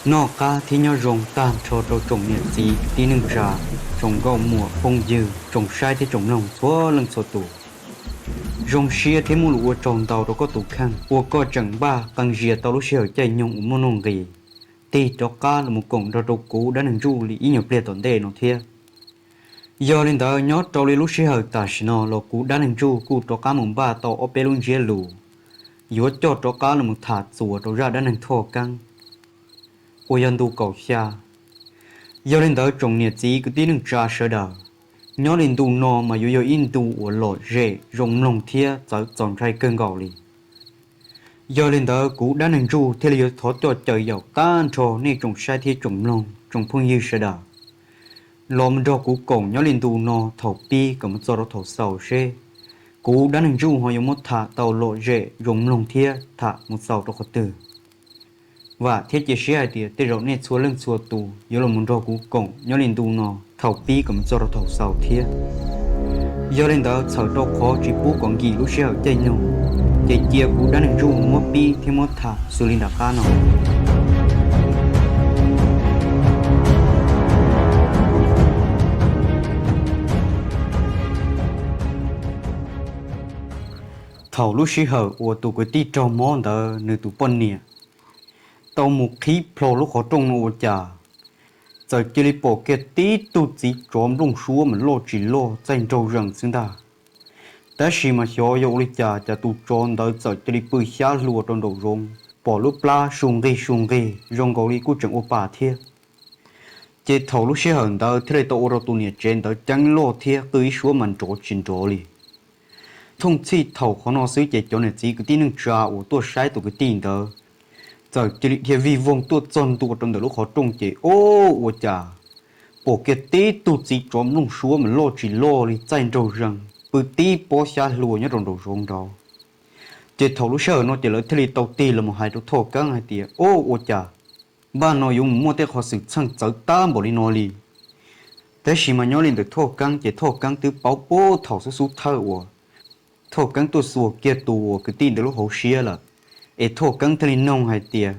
Noj qab thiab nyob zoo tag nrho rau tsoom niam txiv kwv tij neej tsa, tsoom nkauj muam phooj ywg, tsoom saib thiab tsoom mloog txhua leej txhua tus. Zoo siab thiab muaj lus ua tsaug ntau rau koj tus kheej uas koj tseem npaj qee zias tau lub sij hawm caij nyoog uas muaj nuj nqis tig rov qab los mus koom nrog rau kuv dab neeg ntsuj li ib nyuag pliag tom ntej no thiab. Yog li ntawd, nyob rau li lub sij hawm tam sim no los kuv dab neeg ntsuj kuj rov qab mus npaj tau ob peb lub ntsiab lus yuav coj rov qab los mus tham txuas rau zaj dab neeg Thoj Keeb uas yog ntu kaum xya. Yog li ntawd, tsoom niam txiv kwv tij neej tsa sawv daws, nyob li ntu no mas yuav yog ib ntu uas lom zem zoo mloog thiab txawv txaus ntshai kawg nkaus li. Yog li ntawd, kuv dab neeg ntsuj thiaj li yuav thov coj caw yaum tag nrho nej tsoom saib thiab tsoom mloog, tsoom phooj ywg sawv daws los mus nrog kuv koom nyob li ntu no thaum pib kom mus txog rau thaum xaus seb kuv dab neeg ntsuj ho yuav muab tham tau lom zem zoo mloog thiab tham mus xaus rau qhov twg. Vam thiab cia siab hais tias tej zaum nej txhua leej txhua tus yuav los mus nrog kuv koom nyob li ntu no thaum pib kom mus txog rau thaum xaus thiab. Yog li ntawd, txhawm rau qhov tsis pub kom nkim lub sij hawm caij nyoog, ces cia kuv dab neeg ntsuj muab pib thiab muab tham xws li nram qab no. Thaum lub sij hawm uas tus kwv tij raug mob ntawd nws tus poj niam tau mus qhib plho lub qhov rooj no ua cas, txawm cia li pom kiag tib tug txiv tsov nplooj suab mas loj tsis loj txaij nraug zees xwb ntag. Tab sis mas xyov yog ua li cas, cas tus tsov ntawd txawm cia li pw xyab hlua rau nraum zoov, pom lub plab su nqig su nqig zoo nkaus li kuj tseem ua pa thiab. Ces thaum lub sij hawm ntawd thiaj li tau ua rau tus niam tsev ntawd ceeb loj thiab qw ib suab mas nrov tsis nrov li. Thooj txhij thaum qhov no xwb ces cov niam txiv kwv tij neej tsa uas tuaj saib tus kwv tij ntawd txawm cia li dhia vij voog tuaj txog ntua rau ntawm lub qhov rooj ces o, ua cas pom kiag tib tug txiv tsov nplooj suab mas loj tsis loj li txaij nraug zees pw tib pob xyab hlua nyob rau nraum zoov nraud. Ces thaum lub sij hawm no ces lawv thiaj li tau tig los mus hais rau Thoj Keeb hais tias, o, ua cas npaj no yuav mus muaj tej qhov xwm txheej txawv tag npaum li no li. Tab sis mas nyob li ntawm Thoj Keeb ces Thoj Keeb twb paub puag thaum xub xub thawj uas Thoj Keeb tuaj xuas kiag tus uas kwv tij ntawd lub hauv siab lawm, es Thoj Keeb thiaj li noog hais tias,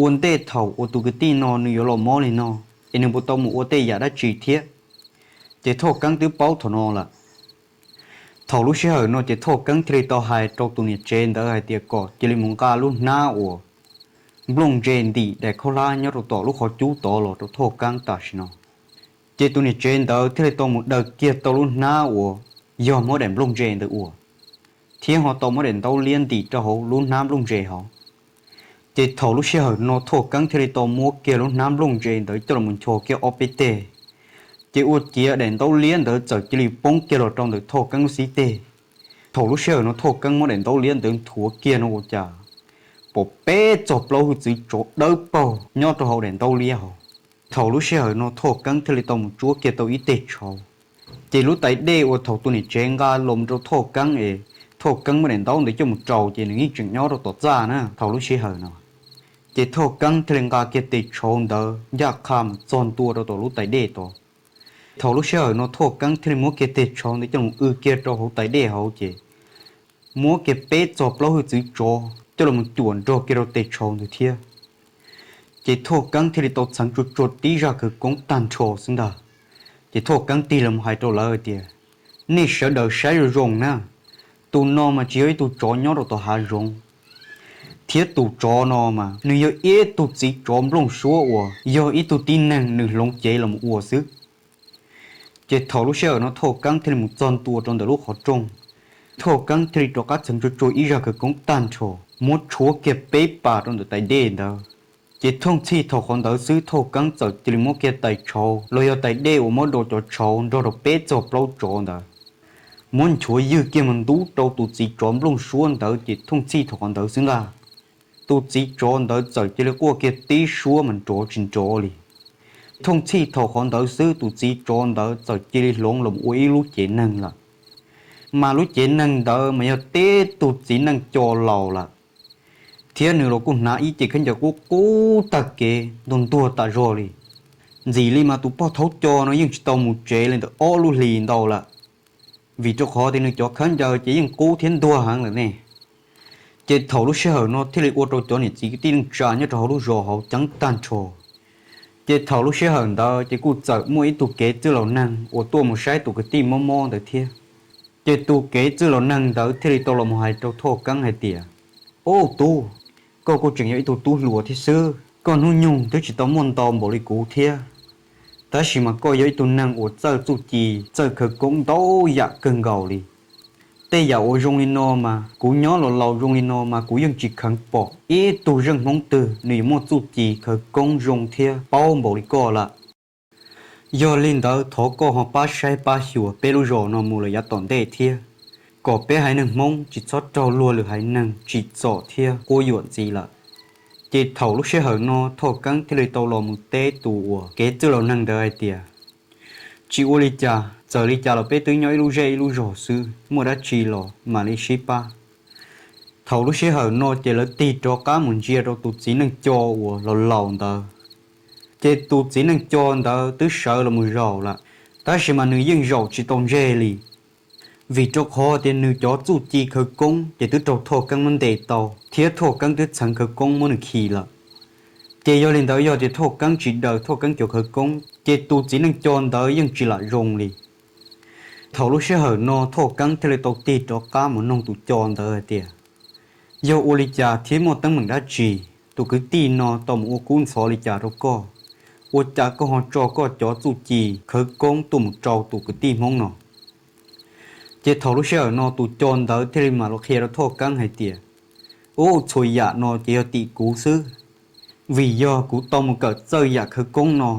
ua ntej thaum uas tus kwv tij no nws yuav los mob li no, es nws puas tau mus ua tej yam dab tsi thiab? Ces Thoj Keeb twb paub thaum no lawm. Thaum lub sij hawm no ces Thoj Keeb thiaj li tau hais rau tus niam tsev ntawd hais tias kom cia li mus nqa lub hnab uas nplooj ntse ntim daim khaub hlab nyob rau tom lub qhov cub tod los rau Thoj Keeb tam sim no. Ces tus niam tsev ntawd thiaj li tau mus daws kiag tau lub hnab uas yog muab daim nplooj ntse ntawd ua, thiab ho tau muab daim ntaub liab ntim rau hauv lub hnab nplooj ntse hauv. Ces thaum lub sij hawm no Thoj Keeb thiaj li tau muab kiag lub hnab nplooj ntse ntawd coj los ncho kiag ob peb teg, ces ua ciav daim ntaub liab ntawd txawm cia li poob kiag los rau ntawm Thoj Keeb lub xib teg. Thaum lub sij hawm no Thoj Keeb muab daim ntaub liab ntawd nthuav kiag no ua cas pom peb txog plaub hwj txwv tsov dawb paug nyob rau hauv daim ntaub liab hauv. Thaum lub sij hawm no Thoj Keeb thiaj li tau mus tsuab kiag tau ib teg tshauv. Ces lub tais dej uas thaum tus niam tsev nqa los rau Thoj Keeb es Thoj Keeb muab daim ntaub ntawd coj mus rau ces nws yeej tseem nyob rau tom txaj na thaum lub sij hawm no. Ces Thoj Keeb thiaj li nqa kiag tes tshauv ntawd ncaj qha mus txog ntua rau tom lub tais dej tod. Thaum lub sij hawm no Thoj Keeb thiaj li muab kiag tes tshauv ntawd coj mus w kiag rau hauv tais dej hauv ces muab kiag peb txog plaub hwj txwv tsov coj los cuam nrog kiag rau tes tshauv ntawd thiab. Ces Thoj Keeb thiaj li tau txheev tsuag tsuag tib zaj khawv koob tag nrho xwb ntag. Ces Thoj Keeb tig los hais rau lawv tias, nej sawv daws saib zoo zoo na, tus no mas tsis yog ib tug tsov nyob rau tom hav zoov, thiab tus tsov no mas nws yog ib tug txiv tsov nplooj suab uas yog ib tug tib neeg nws hloov cev los ua xwb. Ces thaum lub sij hawm no Thoj Keeb thiaj li mus txog ntua rau ntawm lub qhov rooj, Thoj Keeb thiaj li rov qab txheev tsuag tsuag ib zaj khawv koob tag nrho, muab tshuab kiag peb pas rau ntawm tais dej ntawd. Ces thooj txhij thaum qhov ntawd xwb Thoj Keeb txawm cia li muab kiag tais tshauv los yog tais dej uas muab do cov tshauv nrog rau peb txog plaub tsov ntawd, muab nchuav ywg kiag mus ntub rau tus txiv tsov nplooj suab ntawd ces thooj txhij thaum qhov ntawd xwb ntag, tus txiv tsov ntawd txawm cia li quaj kiag tib suab mas nrov tsis nrov li. Thooj txhij thaum qhov ntawd xwb tus txiv tsov ntawd txawm cia li hloov los ua ib lub cev neeg lawm. Mas lub cev neeg ntawd mas yog tib tug txiv neej co laus lawm, thiab nws los kuj hnav ib ce khaub ncaws qub qub tag kev ntuag ntuag tas zog li. Ntxim li mas tus poj thaub co no yeej tsis tau mus tsev li ntawm ob lub hlis ntau lawm, vim rau qhov tias nws cov khaub ncaws ces yeej qub thiab ntuag heev lawm ne. Ces thaum lub sij hawm no thiaj li ua rau cov niam txiv kwv tij neej tsa nyob rau hauv lub zos hauv ceeb tag nrho. Ces thaum lub sij hawm ntawd ces kuj txawm muaj ib tug kev txwj laus neeg uas tuaj mus saib tus kwv tij mob mob ntawd thiab. Ces tus kev txwj laus neeg ntawd thiaj li tau los mus hais rau Thoj Keeb hais tias, Ub tub, koj kuj tseem yog ib tug tub hluas thiab xwb, koj hnub nyoog twb tsis tau muaj ntau npaum li kuv thiab, tab sis mas koj yog ib tug neeg uas txawj txuj ci, txawj khawv koob ntau yam kawg nkaus li. Tej yam uas zoo li no mas kuv nyob los laus zoo li no mas kuv yeej tsis kheev pom ib tug zeej Hmoob twg nws yuav muaj txuj ci khawv koob zoo thiab paub npaum li koj lawm. Yog li ntawd thov koj ho pab saib pab xyuas peb lub zos no mus lawm yav tom ntej thiab, kom peb haiv neeg Hmoob tsis txhob raug luag lwm haiv neeg tsim txom thiab quab yuam ntxiv lawm. Ces thaum lub sij hawm no Thoj Keeb thiaj li tau los mus teb tus uas kev txwj laus neeg ntawd hais tias, Tsis ua li cas, txawm li cas los peb twb nyob ib lub zej ib lub zos xwb, muaj dab tsi los mam li sib pab. Thaum lub sij hawm no ces lawv tig rov qab mus ntsia rau tus txiv neej co uas laus laus ntawd. Ces tus txiv neej co ntawd twb sawv los mus zaum lawm, tab sis mas nws yeej zaum tsis tau ntseg li, vim rau qhov tias nws cov txuj ci khawv koob ces twb raug Thoj Keeb muab ntes tau thiab Thoj Keeb twb txheev khawv koob muab nws khi lawm. Ces yog li ntawd yog tias Thoj Keeb tsis daws Thoj Keeb cov khawv koob ces tus txiv neej co ntawd yeej tsis lam zoo li. Thaum lub sij hawm no Thoj Keeb thiaj li tau tig rov qab mus noog tus co ntawd hais tias, Yog ua li cas thiab muaj teeb meem dab tsi, tus kwv tij no tau mus ua kub ntxhov li cas rau koj, ua cas koj ho tso koj cov txuj ci khawv koob tuaj mus rau tus kwv tij Hmoob no? Ces thaum lub sij hawm no tus co ntawd thiaj li mam los qhia rau Thoj Keeb hais tias, Ub, txhua yam no ces yog tim kuv xwb, vim yog kuv tau mus kawm txawj yam khawv koob no,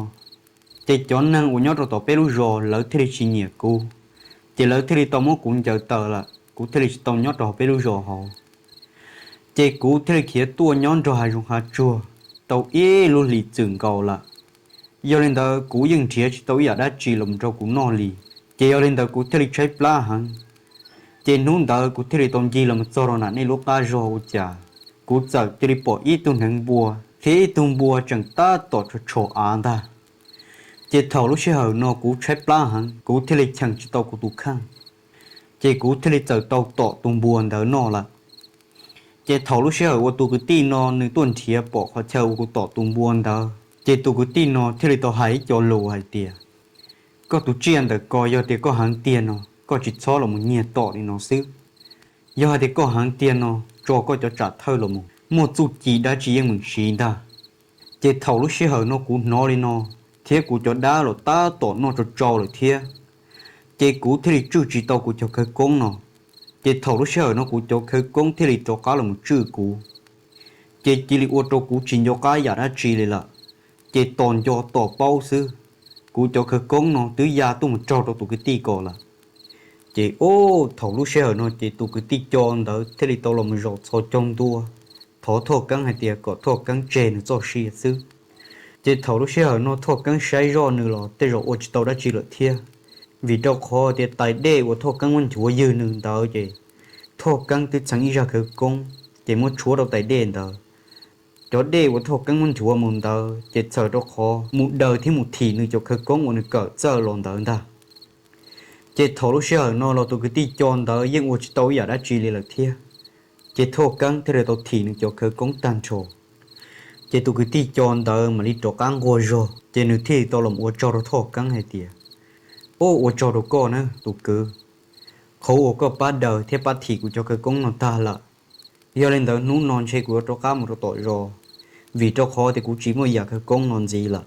ces cov neeg uas nyob rau tom peb lub zos lawv thiaj li tsis nyiam kuv, ces lawv thiaj li tau muab kuv ncaws tawm lawm, kuv thiaj li tsis tau nyob rau hauv peb lub zos hauv. Ces kuv thiaj li khiav tuaj nyob nrog hav zoov hav tsuag tau ib lub hlis txwm nkaus lawm. Yog li ntawd kuv yeej nrhiav tsis tau ib yam dab tsi los rau kuv noj li, ces yog li ntawd kuv thiaj li tshaib plab heev. Ces hnub ntawd kuv thiaj li tau ncig los mus txog rau nram nej lub qab zos ua cas kuv txawm cia li pom ib tug hneev npua thiab ib tug npua tseem tab tom tsho tsho av ntag. Ces thaum lub sij hawm no kuv tshaib plab heev, kuv thiaj li cheem tsis tau kuv tus kheej, ces kuv thiaj li txawm tau tom tus npua ntawd noj lawm. Ces thaum lub sij hawm uas tus kwv tij no nws tuaj nrhiav pom qhov chaw uas kuv tom tus npua ntawd, ces tus kwv tij no thiaj li tau hais ib co lus hais tias, Koj tus tsiaj ntawm ko, yog tias koj heev tiag no koj tsis txhob los mus nyiag tom li no xwb. Yog hais tias koj heev tiag no, tso koj cov tsam thawj los mus, muaj txuj ci dab tsi yeej meem siv ntag. Ces thaum lub sij hawm no kuv hnov li no, thiab kuv cov dab los tab tom noj tsau tsau lawm thiab, ces kuv thiaj li tswj tsis tau kuv cov khawv koob no. Ces thaum lub sij hawm no kuv cov khawv koob thiaj li rov qab los mus tswj kuv, ces cia li ua rau kuv tsis nco qab yam dab tsi li lawm, ces tos nco tos paub xwb. Kuv cov khawv koob no twb ya tuaj mus raug rau tus kwv tij ko lawm. Ces o, thaum lub sij hawm no ces tus kwv tij co ntawd thiaj li tau los mus zaum txhos caug ntua, thov Thoj Keeb hais tias kom Thoj Keeb tseg nws txoj sia xwb. Ces thaum lub sij hawm no Thoj Keeb saib zoj nws los tej zaum ua tsis tau dab tsi lawm thiab, vim rau qhov tias tais dej uas Thoj Keeb muab nchuav ywg nws ntawd ces Thoj Keeb twb txheev ib zaj khawv koob ces muab tshuab rau tais dej ntawd. Cov dej uas Thoj Keeb muab nchuav mus ntawd ces txhawm rau qhov mus daws thiab mus thim nws cov khawv koob uas nws kawm txawj los ntawd ntag. Ces thaum lub sij hawm no los tus kwv tij co ntawd yeej ua tsis tau ib yam dab tsi li lawm thiab, ces Thoj Keeb thiaj li tau thim nws cov khawv koob tag nrho. Ces tus kwv tij co ntawd mam li rov qab nquag zog, ces nws thiaj li tau los ua tsaug rau Thoj Keeb hais tias, O, ua tsaug rau koj na tus kwv, qhov uas koj pab daws thiab pab thim kuv cov khawv koob no tag lawm. Yog li ntawd hnub no ntshe kuv yuav rov qab mus rau tom zos, vim rau qhov tias kuv tsis muaj yam khawv koob no ntxiv lawm.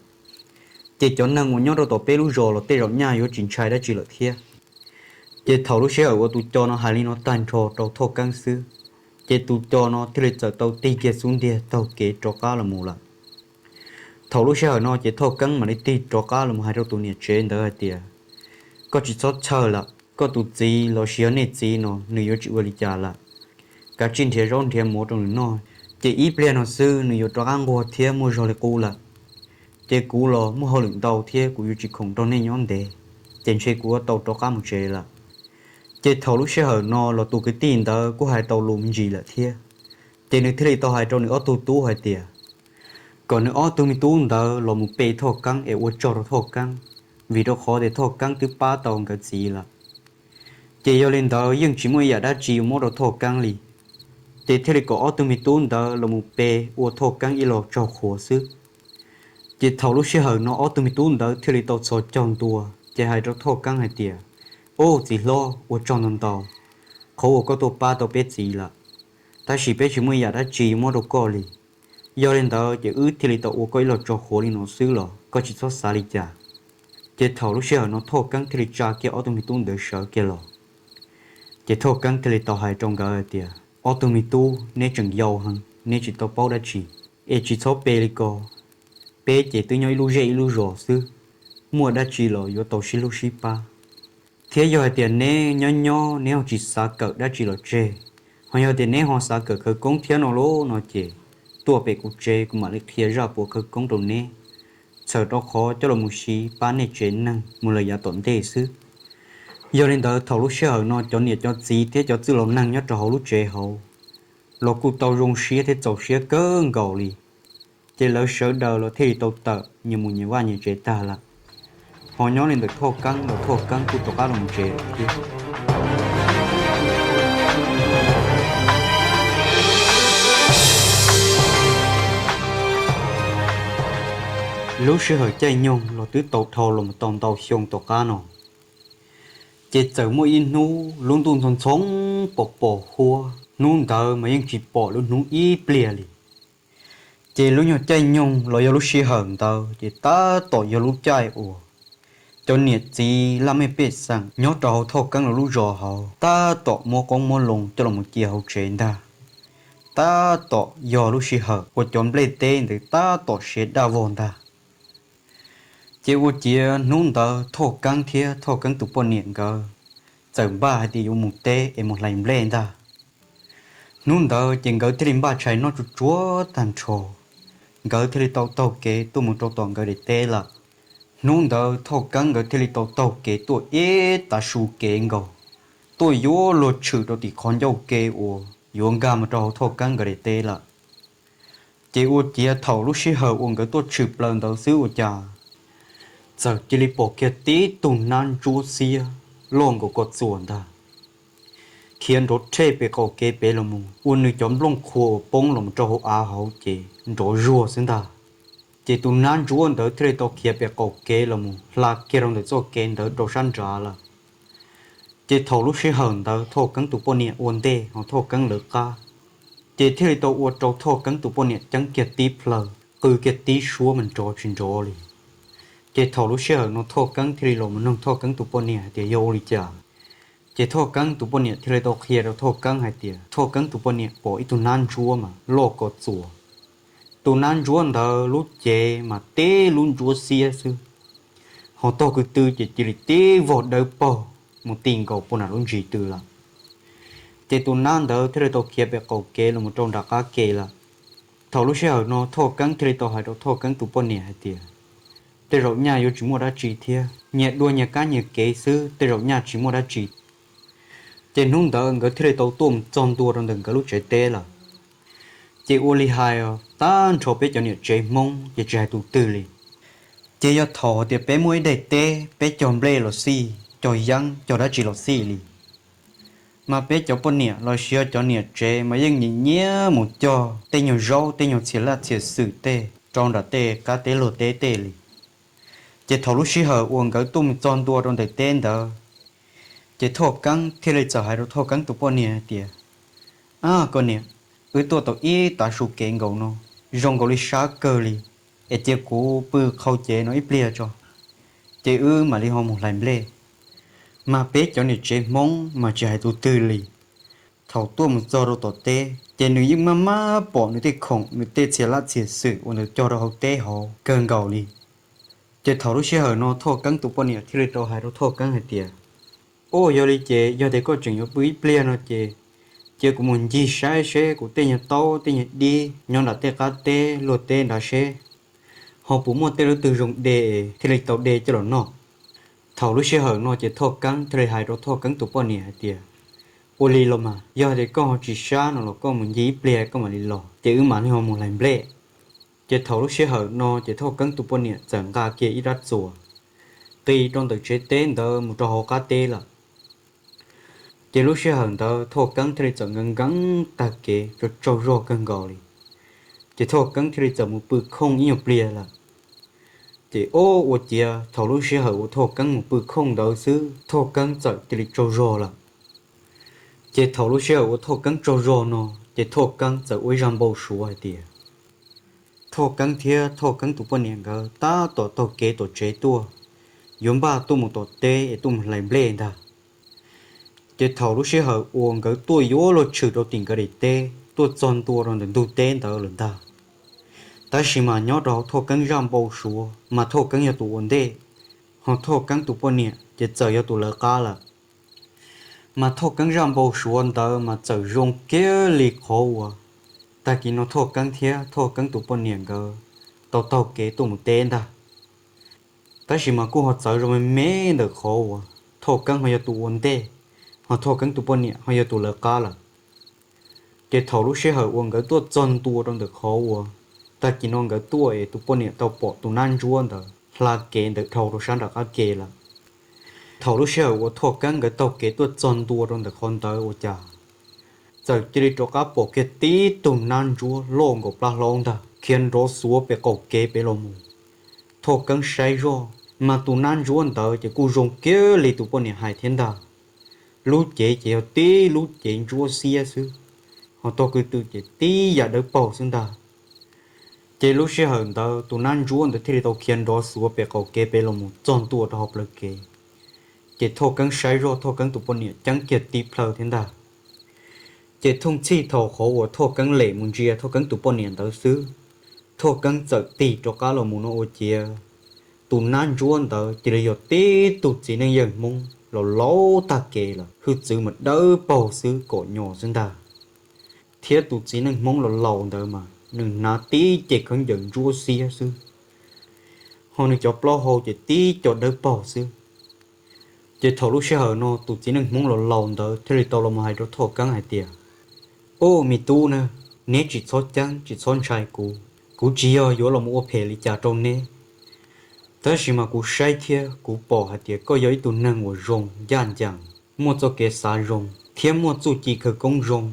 Ces cov neeg uas nyob rau tom peb lub zos los tej zaum nyaj yuav tsis ntshai dab tsi lawm thiab. Ces thaum lub sij hawm uas tus co no hais li no tag nrho rau Thoj Keeb xwb, ces tus co no thiaj li txawm tau tig kiag xub ntiag taug kev rov qab los mus lawm. Thaum lub sij hawm no ces Thoj Keeb mam li tig rov qab los mus hais rau tus niam tsev ntawd hais tias, Koj tsis txhob txhawj lawm, koj tus txiv los sis yog nej txiv no nws yuav tsis ua li cas lawm. Kav tsij nrhiav zaub nrhiav mov rau nws noj, ces ib pliag no xwb nws yuav rov qab nquag thiab muaj zog li qub lawm. Ces kuv los muaj hauj lwm ntau thiab kuv yuav tsis khoom nrog nej nyob ntev, ces ntshe kuv yuav tau rov qab mus tsev lawm. Ces thaum lub sij hawm no los tus kwv tij ntawd kuj hais tau lus me ntsis lawm thiab, ces nws thiaj li tau hais rau nws ob tug tub hais tias, kom nws ob tug me tub ntawd los mus pe Thoj Keeb es ua tsaug rau Thoj Keeb, vim rau qhov tias Thoj Keeb twb pab tau nkawd txiv lawm. Ces yog li ntawd yeej tsis muaj ib yam dab tsi yuav mob rau Thoj Keeb li. Ces thiaj li kom ob tug me tub ntawd los mus pe ua Thoj Keeb ib lo tsaug qhuav xwb. Ces thaum lub sij hawm no ob tug me tub ntawd thiaj li tau txhos caug ntua, ces hais rau Thoj Keeb hais tias, Ub, txiv hlob, ua tsaug ntau ntau, qhov uas koj tuaj pab tau peb txiv lawm, tab sis peb tsis muaj ib yam dab tsi muab rau koj li. Yog li ntawd ces wb thiaj li tau ua koj ib lo tsaug qhuav li no xwb los koj tsis txhob xav li cas. Ces thaum lub sij hawm no Thoj Keeb thiaj li tsa kiag ob tug me tub ntawd sawv kiag los. Ces Thoj Keeb thiaj li tau hais rau nkawd hais tias, Ob tug me tub, neb tseem yau heev, neb tsis tau paub dab tsi, es tsis txhob pe li ko. Peb ces twb nyob ib lub zej ib lub zos xwb, muaj dab tsi los yuav tau sib hlub sib pab. Thiab yog hais tias neb nyob nyob neb ho tsis xav kawm dab tsi los tseg, ho yog tias neb ho xav kawm khawv koob thiab no lauj no ces tuaj pem kuv tsev kuv mam li qhia zaj puav khawv koob rau neb, txhawm rau qhov coj los mus siv pab nej tsev neeg mus lawm yav tom ntej xwb. Yog li ntawd thaum lub sij hawm no cov niam cov txiv thiab cov txwj laus neeg nyob rau hauv lub tsev hauv los kuj tau zoo siab thiab txaus siab kawg nkaus li. Ces lawv sawv daws los thiaj li tau tawm nyias mus nyias vaj nyias tsev tag lawm. Ho nyob li ntawm Thoj Keeb los Thoj Keeb kuj rov qab los tsev thiab. Lub sij hawm caij nyoog los twb tau dhau los mus tau ntau xyoo tom qab no, ces txawm muaj ib hnub lub ntuj ntxhov ntxhov pos pos huab, hnub ntawd mas yeej tsis pom lub hnub ib pliag li. Ces lub nyuag caij nyoog los yog lub sij hawm ntawd ces tab tom yog lub caij uas cov niam txiv laj mej pej xeem nyob rau hauv Thoj Keeb lawv lub zos hauv tab tom muab qoob muab loo coj los cia hauv tsev ntag. Tab tom yog lub sij hawm uas cov nplej teb ntawd tab tom siav daj vog ntag. Ces ua ciav hnub ntawd Thoj Keeb thiab Thoj Keeb tus poj niam nkawd txawm npaj hais tias yuav mus teb es mus hlais nplej ntag. Hnub ntawd ces nkawd thiaj li npaj tshais noj tsuag tsuag tag nrho, nkawd thiaj li tau taug kev tuaj mus rau tom nkawd daim teb lawm. Hnub ntawd Thoj Keeb nkawd thiaj li tau taug kev tuaj ib tav su kev nkaus, tuaj yuav luag tshwm rau tim qhov ncauj ke uas yuav nkag mus rau hauv Thoj Keeb nkawd daim teb lawm. Ces ua ciav thaum lub sij hawm uas nkawd tuaj tshwm plaws ntawd xwb ua cas txawm cia li pom kiag tib tug nab ntsuab xiab loj nkaus ko txuas ntag, khiav nrov rhej pem qaum kev pem los mus ua nws cov nplooj qhuav uas poob los mus rau hauv av hauv ces nrov zuag xwb ntag. Ces tus nab ntsuab ntawd thiaj li tau khiav pem qaum kev los mus hla kiag rau ntawm txoj kev ntawd rau sab nrad lawm. Ces thaum lub sij hawm ntawd Thoj Keeb tus poj niam ua ntej ho Thoj Keeb lawv qab, ces thiaj li tau ua rau Thoj Keeb tus poj niam ceeb kiag tib plhaw, qw kiag tib suab mas nrov tsis nrov li. Ces thaum lub sij hawm no Thoj Keeb thiaj li los mus nug Thoj Keeb tus poj niam hais tias yog ua li cas. Ces Thoj Keeb tus poj niam thiaj li tau qhia rau Thoj Keeb hais tias Thoj Keeb tus poj niam pom ib tug nab ntsuab mas loj ko txuas. Tus nab ntsuab ntawd lub cev mas tib lub ntsuab xiab xwb, ho taug kwv tw ces cia li tib vog dawb paug mus ti nkaus puag nram lub ntsis tw lawm. Ces tus nab ntawd thiaj li tau khiav pem qaum kev los mus rau nram qab ke lawm. Thaum lub sij hawm no Thoj Keeb thiaj li tau hais rau Thoj Keeb tus poj niam hais tias tej zaum nyaj yuav tsis muaj dab tsi thiab, nyias dua nyias kab nyias kev xwb, tej zaum nyaj tsis muaj dab tsi. Ces hnub ntawd nkawd thiaj li tau tuaj mus txog ntua rau ntawm nkawd lub tsev teb lawm. Ces ua li hais tag nrho peb cov niam tsev Hmoob ces tsis hais tus twg li, ces yog thaum hais tias peb muaj ib daim teb peb cog nplej los xij, cog yeeb cog dab tsi los xij li, mas peb cov poj niam los sis yog cov niam tsev mas yeej nyiam nyiam mus cog tej nyuag zaub tej nyuag txhia laj txhia xwm tej rau nram tej qab teb luag teb tej li. Ces thaum lub sij hawm uas nkawd tuaj mus txog ntua rau ntawm teb ntawd, ces Thoj Keeb thiaj li txawm hais rau Thoj Keeb tus poj niam hais tias, Ab koj niam, wb tuaj tau ib tav su kev nkaus no, zoo nkaus li sab kawg li, es cia kuv pw qhau cev no ib pliag tso, ces wb mam li ho mus hlais nplej. Mas peb cov niam tsev Hmoob mas tsis hais tus twg li, thaum tuaj mus txog rau tom teb ces nws yeej maj maj pom nws tej khoom nws tej txhia laj txhia xwm uas nws cog rau hauv teb hauv kawg nkaus li. Ces thaum lub sij hawm no Thoj Keeb tus poj niam thiaj li rau hais rau Thoj Keeb hais tias, Ub, yog li ces yog tias koj tseem yuav pw ib pliag no ces cia kuv mus ncig saib seb kuv tej nyuag taub tej nyuag dib nyob nram tej qab teb luag teb nrad seb ho puas muaj tej lub twg zoo de thiaj li tau de coj los noj. Thaum lub sij hawm no ces Thoj Keeb thiaj li hais rau Thoj Keeb tus poj niam hais tias, Ua li los mas, yog tias koj ho tsis sab no los koj mus ncig ib pliag koj mam li los, ces wb mam li ho mus hlais nplej. Ces thaum lub sij hawm no ces Thoj Keeb tus poj niam txawm nqa kiag ib rab txuas qis rau ntawm tsev teb ntawd mus rau hauv qab teb lawm. Ces lub sij hawm ntawd Thoj Keeb thiaj li txawm nkees nkees tag kev tsaug tsaug zog kawg nkaus li. Ces Thoj Keeb thiaj li txawm mus pw khooj ib nyuag pliag lawm. Ces ob ua ciav thaum lub sij hawm uas Thoj Keeb mus pw khooj ntawd xwb Thoj Keeb txawm cia li tsaug zog lawm. Ces thaum lub sij hawm uas Thoj Keeb tsaug zog no, ces Thoj Keeb txawm ua ib zaj npau suav hais tias Thoj Keeb thiab Thoj Keeb tus poj niam nkawd tab tom taug kev tom tsev tuaj, yuav npaj tuaj mus tom teb es tuaj mus hlais nplej ntag. Ces thaum lub sij hawm uas nkawd tuaj yuav luag tshwm rau tim nkawd daim teb tuaj txog ntua rau ntawm ntug teb ntawd lawm ntag. Tab sis mas nyob rau hauv Thoj Keeb zaj npau suav mas Thoj Keeb yog tus ua ntej, ho Thoj Keeb tus poj niam ces txawm yog tus lawv qab lawm. Mas Thoj Keeb zaj npau suav ntawd mas txawm zoo kiag li qhov uas tag kis no Thoj Keeb thiab Thoj Keeb tus poj niam nkawd tau taug kev tuaj mus teb ntag. Tab sis mas kuj ho txawv zoo me me ntawm qhov uas Thoj Keeb ho yog tus ua ntej, ho Thoj Keeb tus poj niam ho yog tus lawv qab lawm. Ces thaum lub sij hawm uas nkawd tuaj txog ntua rau ntawm qhov uas tag kis no nkawd tuaj es tus poj niam tau pom tus nab ntsuab ntawd hla kev ntawm dhau rau sab nram qab ke lawm. Thaum lub sij hawm uas Thoj Keeb nkawd taug kev tuaj txog ntua rau ntawm qhov ntawd ua cas txawm cia li rov qab pom kiag tib tug nab ntsuab loj nkaus plab hlaub ntag khiav nrov xuav pem qaum kev pem los mus. Thoj Keeb saib zoj, mas tus nab ntsuab ntawd ces kuj zoo kiag li tus poj niam hais thiab ntag. Lub cev ces yog tib lub cev ntsuab xiab xwb, ho tog kwv tw ces tib yam dawb paug xwb ntag. Ces lub sij hawm ntawd tus nab ntsuab ntawd thiaj li tau khiav nrov xuav pem qaum kev pem los mus txog ntua rau hauv plawv kev. Ces Thoj Keeb saib zoj Thoj Keeb tus poj niam ceeb kiag tib plhaw thiab ntag. Ces thooj txhij thaum qhov uas Thoj Keeb lem mus ntsia Thoj Keeb tus poj niam ntawd xwb, Thoj Keeb txawm tig rov qab los mus no ua ciav tus nab ntsuab ntawd cia li yog tib tug txiv neej yawg Hmoob los laus tag kev lawm, hwj txwv mas dawb paug xwb kom nyos xwb ntag. Thiab tus txiv neej Hmoob los laus ntawd mas nws hnav tib ce khaub ncaws ntsuab xiab xwb, ho nws cov plaub hau ces tib co dawb paug xwb. Ces thaum lub sij hawm no tus txiv neej Hmoob los laus ntawd thiaj li tau los mus hais rau Thoj Keeb hais tias, Au me tub na, neb tsis txhob ceeb tsis txhob ntshai kuv, kuv tsis yog yuav los mus ua phem li cas rau neb. Tab sis mas kuv saib thiab kuv pom hais tias koj yog ib tug neeg uas zoo ncaj ncees, muaj txoj kev xav zoo thiab muaj txuj ci khawv koob zoo.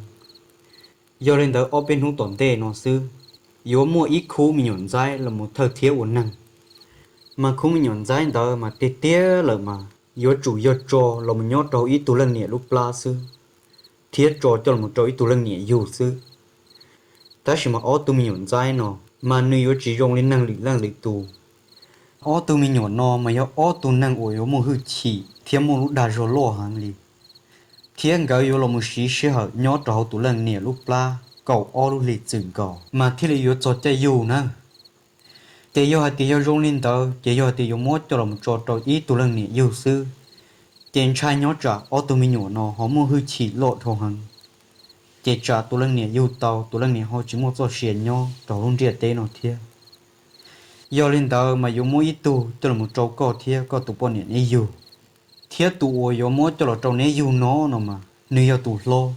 Yog li ntawd ob peb hnub tom ntej no xwb, yuav muaj ib khub me nyuam ntxaib los mus thawj thiab ua neeg. Mas khub me nyuam ntxaib ntawd mas tiag tiag lawm mas yuav tsum yog tso los mus nyob rau ib tug leej niam lub plab xwb, thiab tso coj los rau ib tug leej niam yug xwb. Tab sis mas ob tug me nyuam ntxaib no mas nws yuav tsis zoo li neeg lwm leej lwm tus. Ob tug me nyuam no mas yog ob tug neeg uas yuav muaj hwj chim thiab muaj lub dag zog loj heev li, thiab nkawd yuav los mus siv sij hawm nyob rau hauv tus leej niam lub plab kaum ob lub hlis txwm nkaus mas thiaj li yuav txog caij yug na. Ces yog hais tias yog zoo li ntawd ces yog hais tias yuav muab coj los tso rau ib tug leej niam yug xwb, ces ntshai nyob tsam ob tug me nyuam no ho muaj hwj chim loj dhau heev, ces tsam tus leej niam yug tau tus leej niam ho tsis muaj txoj sia nyob rau lub ntiaj teb no thiab. Yog li ntawd mas yuav muab ib tug coj los rau koj thiab koj tus poj niam neb yug, thiab tus uas yuav muab coj los rau neb yug no no mas nws yog tus hlob.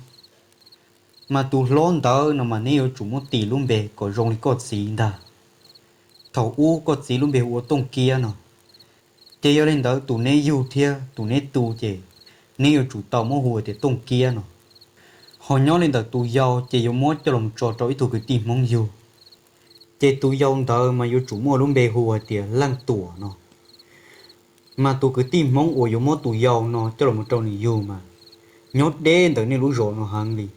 Mas tus hlob ntawd no mas neb yuav tsum muab tis lub npe kom zoo li koj txiv ntag. Thaum ub koj txiv lub npe hu ua Tooj Kiab no, ces yog li ntawd tus neb yug thiab tus neb tu ces neb yuav tsum tau muab hu tias Tooj Kiab no. Ho nyob li ntawm tus yau ces yuav muab coj los tso rau ib tug kwv tij Hmoob yug, ces tus yau ntawd mas yuav tsum muaj lub npe hu hais tias Leej Tuam no. Mas tus kwv tij Hmoob uas yuav muab tus yau no coj los rau nws yug mas nyob deb ntawm nej lub zos no heev li.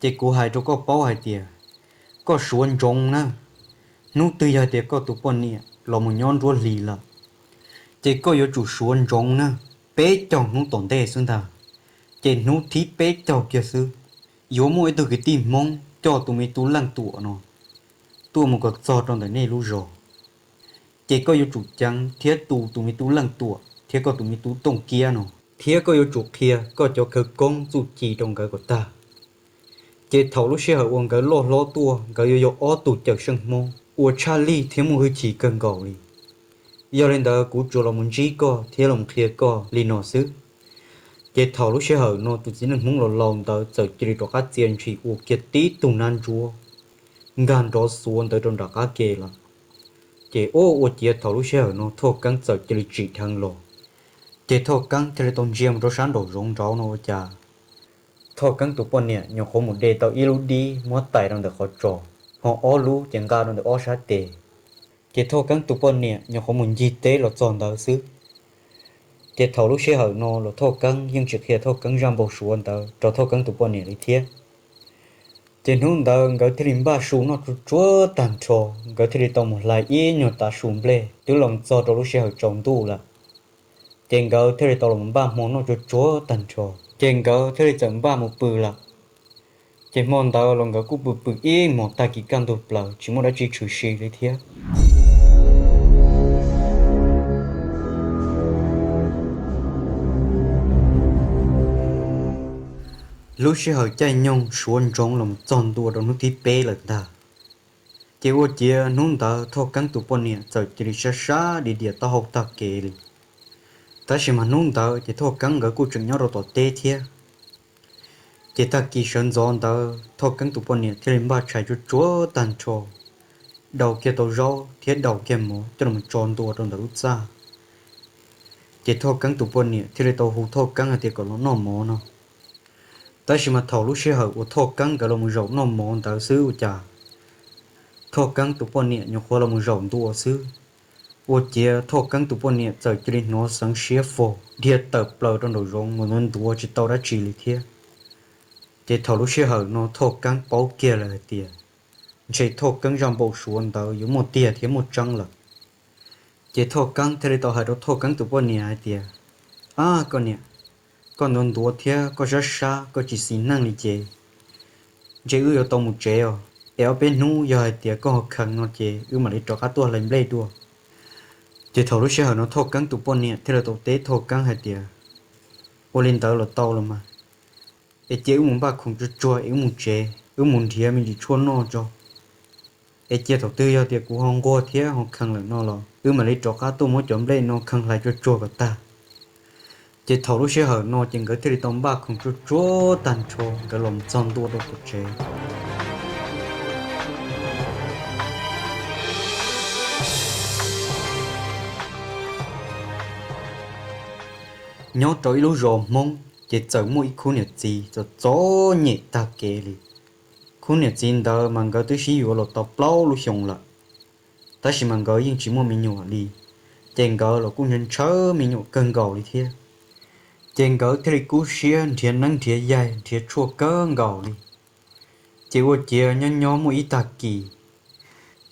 Ces kuv hais rau koj paub hais tias koj suav ntsoov na, hnub twg yog tias koj tus poj niam los mus nyob nruab hlis lawm, ces koj yuav tsum suav ntsoov na, peb caug hnub tom ntej xwb ntag, ces hnub thib peb caug kiag xwb, yuav muaj ib tug kwv tij Hmoob coj tus me tub Leej Tuam no tuaj mus kom txog rau ntawm nej lub zos. Ces koj yuav tsum ceev thiab tu tus me tub Leej Tuam thiab koj tus me tub Tooj Kiab no, thiab koj yuav tsum qhia koj cov khawv koob txuj ci rau nkawd kom tag. Ces thaum lub sij hawm uas nkawd loj hlob tuaj nkawd yuav yog ob tug cawm seej Hmoob uas tshaj lij thiab muaj hwj chim kawg nkaus li. Yog li ntawd kuv tsuas los mus ntsib koj thiab los qhia koj li no xwb. Ces thaum lub sij hawm no tus txiv neej Hmoob los laus ntawd txawm cia li rov qab txia ntshis ua kiag tib tug nab ntsuab nkag nrov xuav ntawd rau nram qab ke lawm. Ces ua ua ciav thaum lub sij hawm no Thoj Keeb txawm cia li tsim dheev los, Ces Thoj Keeb thiaj li tau ntsia mus rau sab nraum zoov nraud no ua cas Thoj Keeb tus poj niam nyuam qhuav mus de tau ib lub dib muab tais rau ntawm qhov tsos, ho ob lub ces nqa rau ntawm ob sab tes. Ces Thoj Keeb tus poj niam nyuam qhuav mus ncig teb los txog ntawd xwb. Ces thaum lub sij hawm no los Thoj Keeb yeej tsis qhia Thoj Keeb zaj npau suav ntawd rau Thoj Keeb tus poj niam li thiab. Ces hnub ntawd nkawd thiaj li npaj su noj tsuag tsuag tag nrho, nkawd thiaj li tau mus hlais ib nyuag tav su nplej twb los txog rau lub sij hawm tsaus ntuj lawm. Ces nkawd thiaj li tau los npaj hmo noj tsuag tsuag tag nrho, ces nkawd thiaj li txawm npaj mus pw lawm. Ces hmo ntawd los nkawd kuj pw pw ib hmos tag kis kaj ntug plaws tsis muaj dab tsi tshwm sim li thiab. Lub sij hawm caij nyoog suav ntsoov los txog ntua rau hnub thib peb lawm ntag. Ces ua ciav hnub ntawd Thoj Keeb tus poj niam txawm cia li sab sab diam diam taub hau tag kev li. Tab sis mas hnub ntawd ces Thoj Keeb nkawd kuj tseem nyob rau tom teb thiab. Ces tag kis sawv ntxov ntawd Thoj Keeb tus poj niam thiaj li npaj tshais tsuag tsuag tag nrho, daus kiag tau zaub thiab daus kiag mov coj los tso ntua rau ntawm lub txaj. Ces Thoj Keeb tus poj niam thiaj li tau hu Thoj Keeb hais tias kom los noj mov no. Tab sis mas thaum lub sij hawm uas Thoj Keeb nkawd los mus zaum noj mov ntawd xwb ua cas Thoj Keeb tus poj niam nyuam qhuav los mus zaum ntua xwb, ua ciav Thoj Keeb tus poj niam txawm cia li hnov xeev siab fog dhia tawm plaws rau nraum zoov mus ntuav ntuav tsis tau dab tsi li thiab. Ces thaum lub sij hawm no Thoj Keeb paub kiag lawm hais tias ntshe Thoj Keeb zaj npau suav ntawd yuav muaj tiag thiab muaj tseeb lawm. Ces Thoj Keeb thiaj li tau hais rau Thoj Keeb tus poj niam hais tias, Ab koj niam, koj ntuav ntuav thiab koj sab sab koj tsis xis neej li ces ntshe wb yuav tau mus tsev os, es ob peb hnub yog hais tias koj ho kheev no ces wb mam li rov qab tuaj hlais nplej dua. Ces thaum lub sij hawm no Thoj Keeb tus poj niam thiaj li tau teb Thoj Keeb hais tias, Ua li ntawd los tau los mas, es cia wb mus npaj khoom tsuag tsuag es wb mus tsev, wb mus nrhiav me ntsis tshuaj noj tso. Es cia thaum twg yog tias kuv ho nquag thiab ho kheev lawm no los wb mam li rov qab tuaj muab cov nplej no kheev hlais tsuag tsuag kom tag. Ces thaum lub sij hawm no ces nkawd thiaj li tau npaj khoom tsuag tsuag tag nrho nkawd los txog ntua rau tom tsev. Nyob rau ib lub zos Hmoob ces txawm muaj ib khub niam txiv txom txom nyem tag kev li. Khub niam txiv ntawd mas nkawd twb sib yuav los tau plaub lub xyoo lawm, tab sis mas nkawd yeej tsis muaj me nyuam li. Ces nkawd los kuj ntshaw ntshaw me nyuam kawg nkaus li thiab. Ces nkawd thiaj li kub siab nrhiav neeb nrhiav yaig nrhiav tshuaj kawg nkaus li. Ces ua ciav nyob nyob muaj ib tag kis,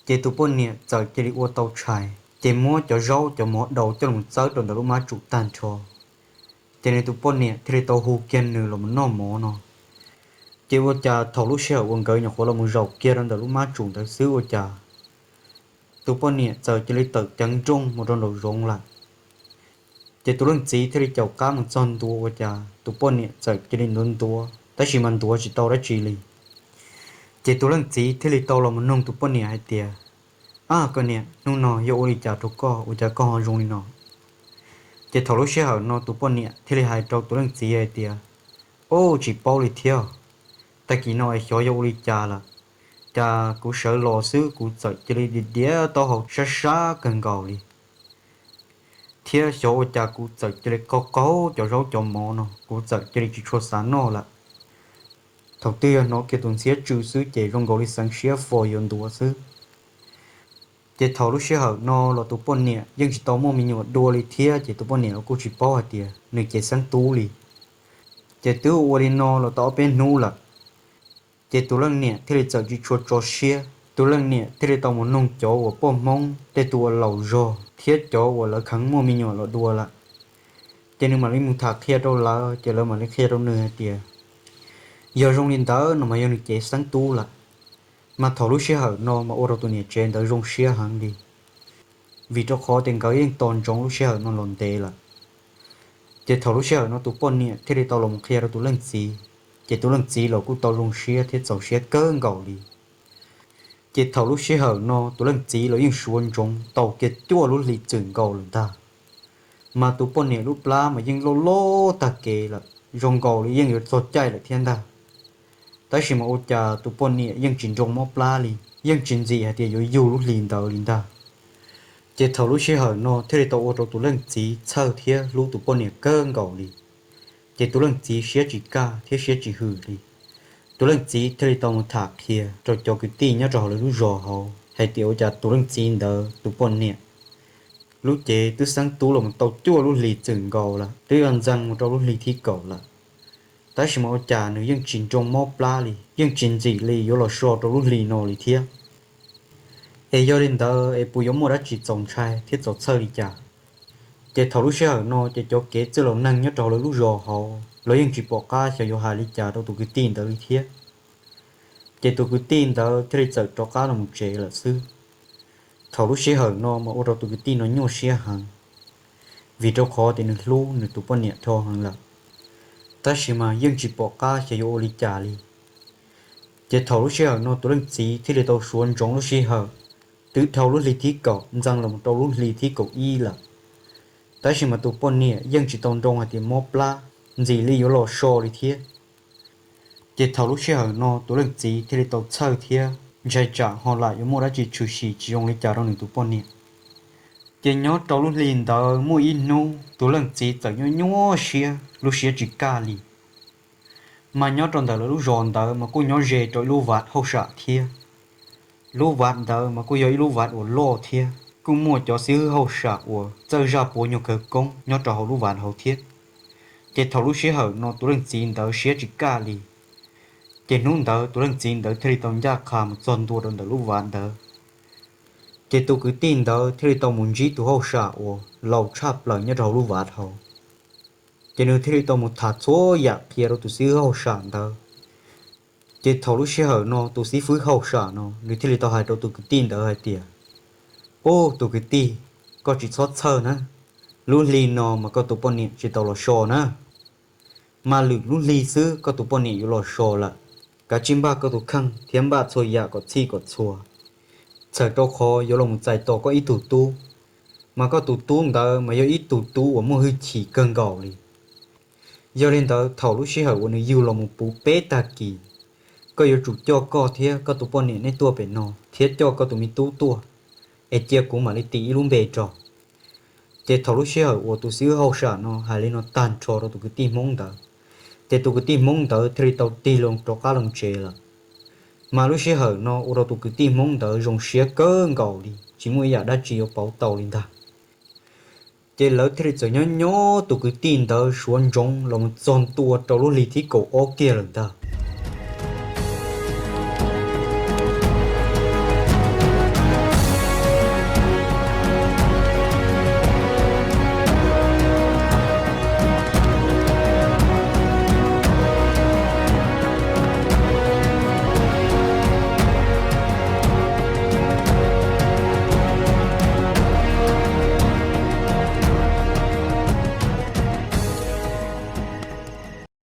ces tus poj niam txawm cia li ua tau tshais, ces muab cov zaub cov mov daus coj los txawb rau ntawm lub mab tsum tag nrho. Ces nws tus poj niam thiaj li tau hu kiag nws los mus noj mov no. Ces ua cas thaum lub sij hawm uas nkawd nyuam qhuav los mus zaum kiag rau ntawm lub mab tsum ntawd xwb ua cas tus poj niam txawm cia li tawm ceev nrooj mus rau nraum zoov lawm. Ces tus leej txiv thiaj li caum qab mus txog ntua ua cas tus poj niam txawm cia li ntuav ntuav tab sis mas ntuav tsis tau dab tsi li. Ces tus leej txiv thiaj li tau los mus nug tus poj niam hais tias, Ab koj niam, hnub no yog ua li cas rau koj ua cas koj ho zoo li no? Ces thaum lub sij hawm no tus poj niam thiaj li hais rau tus leej txiv hais tias, Ub, tsis paub li thiab. Tag kis no es xyov yog ua li cas lawm, cas kuv sawv los xwb kuv txawm cia li diam diam taub hau sab sab kawg nkaus li, thiab xyov ua cas kuv txawm cia li qaug qaug cov zaub cov mov no kuv txawm cia li tsis tshua xav noj lawm. Thaum twg yog hnov kiag tus ntxhiab tsw xwb ces zoo nkaus li xeev siab fos yuav ntuav xwb. Ces thaum lub sij hawm no los tus poj niam yeej tsis tau muaj me nyuam dua li thiab ces tus poj niam los kuj tsis paub hais tias nws cev xeeb tub li. Ces twb ua li no los tau ob peb hnub lawm, ces tus leej niam thiaj li txawm tsis tshua tso siab. Tus leej niam thiaj li tau mus nug cov uas poj Hmoob tej tus uas laus zog thiab cov uas lawv kheev muaj me nyuam los dua lawm. Ces nws mam li mus tham qhia rau lawv ces lawv mam li qhia rau nws hais tias, Yog zoo li ntawd no mas yog nws cev xeeb tub lawm. Mas thaum lub sij hawm no mas ua rau tus niam tsev ntawd zoo siab heev li, vim rau qhov tias nkawd yeej tos ntsoov lub sij hawm no los ntev lawm. Ces thaum lub sij hawm no tus poj niam thiaj li tau los qhia rau tus leej txiv, ces tus leej txiv los kuj tau zoo siab thiab txaus siab kawg nkaus li. Ces thaum lub sij hawm no tus leej txiv los yeej suav ntsoov tau kiag cuaj lub hlis txwm nkaus lawm ntag. Mas tus poj niam lub plab mas yeej loj loj tag kev lawm, zoo nkaus li yeej yuav txog caij lawm thiab ntag. Tab sis mas ua cas tus poj niam yeej tsis nroo mob plab li, yeej tsis ntxim hais tias yuav yug lub hlis ntawd li ntag. Ces thaum lub sij hawm no thiaj li tau ua rau tus leej txiv txhawj thiab hlub tus poj niam kawg nkaus li. Ces tus leej txiv siab tsis kaj thiab siab tsis hwm li. Tus leej txiv thiaj li tau mus tham qhia rau cov kwv tij nyob rau hauv lawv lub zos hauv hais tias ua cas tus leej txiv ntawd tus poj niam lub cev twb xeeb tub los mus tau cuaj lub hlis txwm nkaus lawm, twb yuav ntxees mus rau lub hli thib kaum lawm, tab sis mas ua cas nws yeej tsis nroo mob plab li, yeej tsis ntxim li yuav los so rau lub hli no li thiab. Es yog li ntawd es puas yuav muaj dab tsi txaus ntshai thiab txaus txhawj li cas? Ces thaum lub sij hawm no ces cov kev txwj laus neeg nyob rau hauv lawv lub zos hauv los yeej tsis pom qab xyov yuav hais li cas rau tus kwv tij ntawd li thiab. Ces tus kwv tij ntawd thiaj li txawm rov qab los mus tsev lawm xwb. Thaum lub sij hawm no mas ua rau tus kwv tij no nyuaj siab heev, vim rau qhov tias nws hlub nws tus poj niam dhau heev lawm, tab sis mas yeej tsis pom qab xyov yuav ua li cas li. Ces thaum lub sij hawm no tus leej txiv thiaj li tau suav ntsoov lub sij hawm twb dhau lub hli thib kaum ntxees los rau lub hli thib kaum ib lawm, tab sis mas tus poj niam yeej tsis tau nroo hais tias mob plab ntxim li yuav los so li thiab. Ces thaum lub sij hawm no tus leej txiv thiaj li tau txhawj thiab ntshai tsam ho lam yuav muaj dab tsi tshwm sim tsis zoo li cas rau nws tus poj niam. Ces nyob rau lub hli ntawd muaj ib hnub tus leej txiv txawm nyuaj nyuaj siab, lub siab tsis kaj li. Mas nyob rau ntawm lawv lub zos ntawd mas kuj nyob ze rau ib lub vaj hauj sam thiab. Lub vaj ntawd mas kuj yog ib lub vaj uas loj thiab kuj muaj cov xib hwb hauj sam uas txawj zaj puav nyuag khawv koob nyob rau hauv lub vaj hauv thiab. Ces thaum lub sij hawm no tus leej txiv ntawd siab tsis kaj li. Ces hnub ntawd tus leej txiv ntawd thiaj li tau ncaj qha mus txog ntua rau ntawm lub vaj ntawd. Ces tus kwv tij ntawd thiaj li tau mus ntsib tus hauj sam uas laus tshaj plaws nyob rau hauv lub vaj hauv. Ces nws thiaj li tau mus tham txhua yam qhia rau tus xib hwb hauj sam ntawd. Ces thaum lub sij hawm no tus xib hwb hauj sam no nws thiaj li tau hais rau tus kwv tij ntawd hais tias, Ub, tus kwv tij, koj tsis txhob txhawj na. Lub hli no mas koj tus poj niam tsis tau los so na. Mas lwm lub hli xwb koj tus poj niam yuav los so lawm. Kav tsij npaj koj tus kheej thiab npaj txhua yam kom txhij kom txhua, txhawm rau qhov yuav los mus txais tos koj ib tug tub. Mas koj tus tub ntawd mas yog ib tug tub uas muaj hwj chim kawg nkaus li. Yog li ntawd thaum lub sij hawm uas nws yug los mus puv peb tag kis, koj yuav tsum coj koj thiab koj tus poj niam neb tuaj pem no thiab coj koj tus me tub tuaj, es cia kuv mam li tis ib lub npe rau. Ces thaum lub sij hawm uas tus xib hwb hauj sam no hais li no tag nrho rau tus kwv tij Hmoob ntawd, ces tus kwv tij Hmoob ntawd thiaj li tau tig loo rov qab loo tsev lawm. Mas lub sij hawm no ua rau tus kwv tij Hmoob ntawd zoo siab kawg nkaus li, tsis muaj ib yam dab tsi yuav pauv tau li ntag. Ces lawv thiaj li txawm nyob nyob tus kwv tij ntawd suav ntsoov los mus txog ntua rau lub hli thib kaum ob kiag lawm ntag.